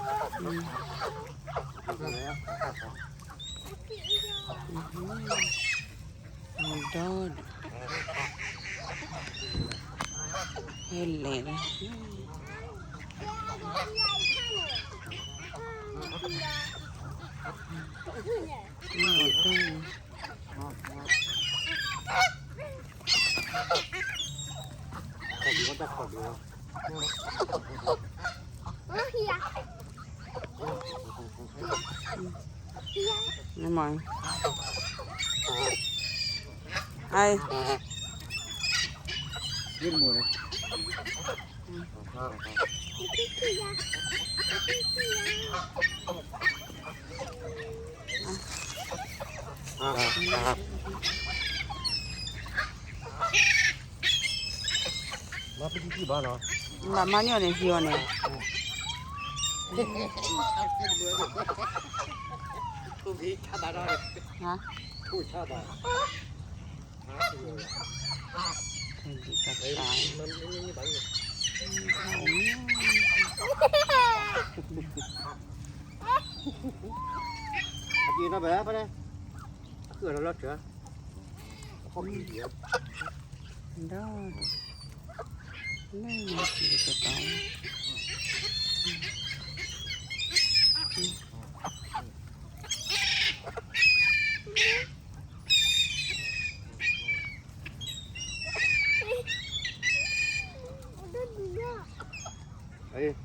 ဒီး ဟဲလဲၤလီၤ. နမၤ အ မၤပတံၤတံၤဘၣ်နီၤ, မၤမၤန့ၢ်အီၤန့ၣ် ဟံးအီၤန့ၣ်, ဒီး လ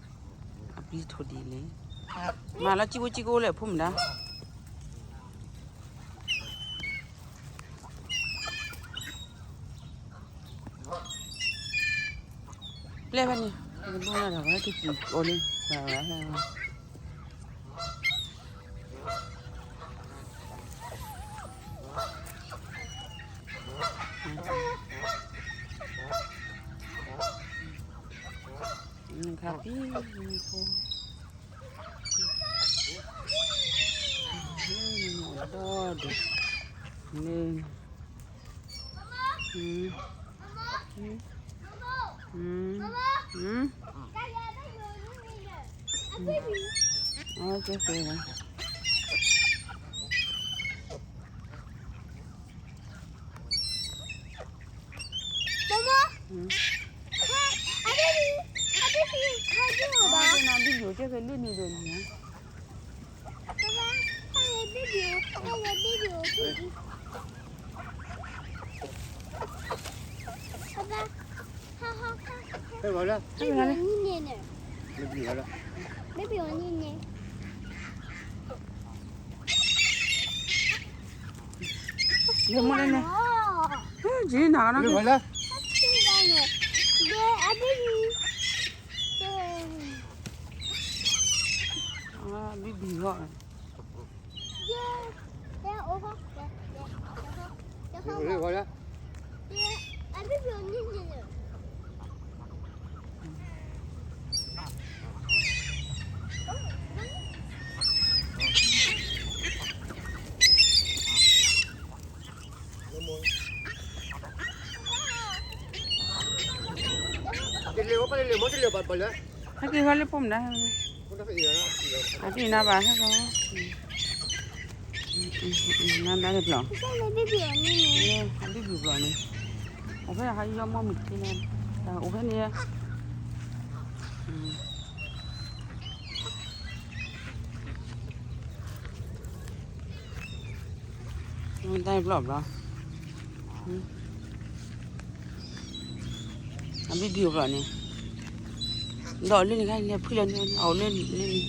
ၢ အပျံၤထိၣ်ဒ်လဲၣ်, မၤလၢကံကိကံကိလၢအဖိမတၤ ပျဲၢ်ဖဲန့ၣ်, ဘိနၤဒီး ကံကိအီၤလံ, ခါပံၤဖိ ဒီး လၢ ဟဲက့ၤဃီလၢပိာ်မတၤ, အက့ၤနၤဘၣ်ဟဲကီ, နၤဒၣ်တဘျီ, အဘ့ၣ်ဘျီန့ၣ်, အိၣ်ဖဲဟးယီမီမုၢ်ခံန့ၣ်, အိၣ်ဖဲန့ၣ် တၢ်ဘျီဘျီ, အဘ့ၣ်ဘံၣ်အိၣ်ဘျီန့ၣ်, ဒီးလၢန့ၣ်ခါလဲၤဖုလၢန့ၣ် အအိၣ်လၢလၢန့ၣ်,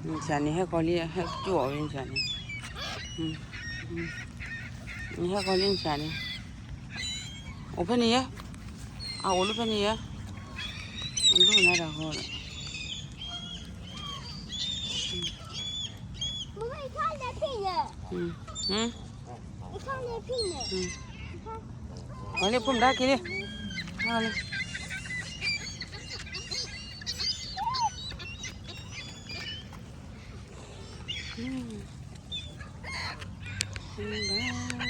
နဆၣ်န့ၣ် ဟဲကီၤလံ ဟဲကၠိအီၤဝဲနဆၣ်န့ၣ်, နဟဲကီၤလံနဆၣ်န့ၣ်, အိၣ်ဖဲန့ၣ်ယဲ, အအိၣ်လၢဖဲန့ၣ်ယဲ, အဒိၣ်နၤတၢ်ဃီဒီး အန့ၣ်ဖိမတၤက့ၤလံ, အန့ၣ်, အန့ၣ်ဘၣ်